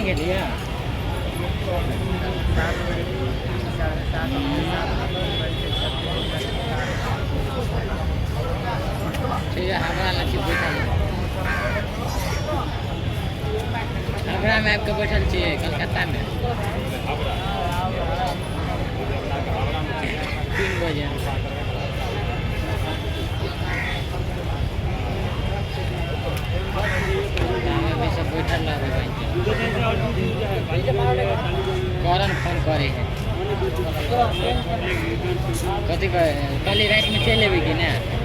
नहि गेलियै? 7 बजे, 7:30, 6:45 बजते 36। ठीक है, हमरा लग छी बैठल, हावड़ामे आबि कऽ बैठल छियै, कलकत्तामे। 3 बजे गाँवमे भी सब बैठल रहबै। करण फोन करे है। कथी कहे? कहली रातिमे चलि अयबै कि नहि?